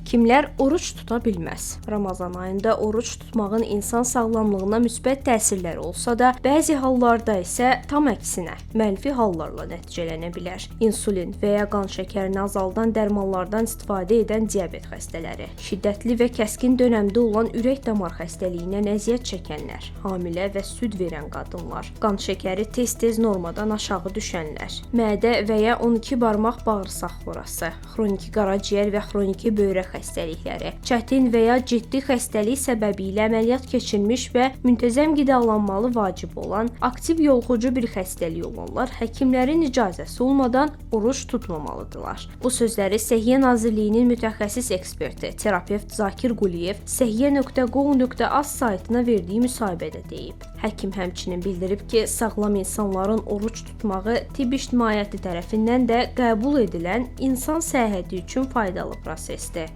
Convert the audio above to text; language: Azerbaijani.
Kimlər oruc tuta bilməz? Ramazan ayında oruc tutmağın insan sağlamlığına müsbət təsirləri olsa da, bəzi hallarda isə tam əksinə, mənfi hallarla nəticələnə bilər. İnsulin və ya qan şəkərini azaldan dərmanlardan istifadə edən diabet xəstələri, şiddətli və kəskin dönəmdə olan ürək-damar xəstəliyindən əziyyət çəkənlər, hamilə və süd verən qadınlar, qan şəkəri tez-tez normadan aşağı düşənlər, mədə və ya 12 barmaq bağırsaq xorası, xroniki qaraciyər və xroniki böyrək xəstəlikləri, çətin və ya ciddi xəstəlik səbəbilə əməliyyat keçirmiş və müntəzəm qidalanmalı vacib olan aktiv yoluxucu bir xəstəliyi olanlar həkimlərin icazəsi olmadan oruc tutmamalıdırlar. Bu sözləri Səhiyyə Nazirliyinin mütəxəssis eksperti, terapevt Zakir Quliyev səhiyyə.gov.az saytına verdiyi müsahibədə deyib. Həkim həmçinin bildirib ki, sağlam insanların oruc tutmağı tibb ictimaiyyəti tərəfindən də qəbul edilən insan səhhəti üçün faydalı prosesdir.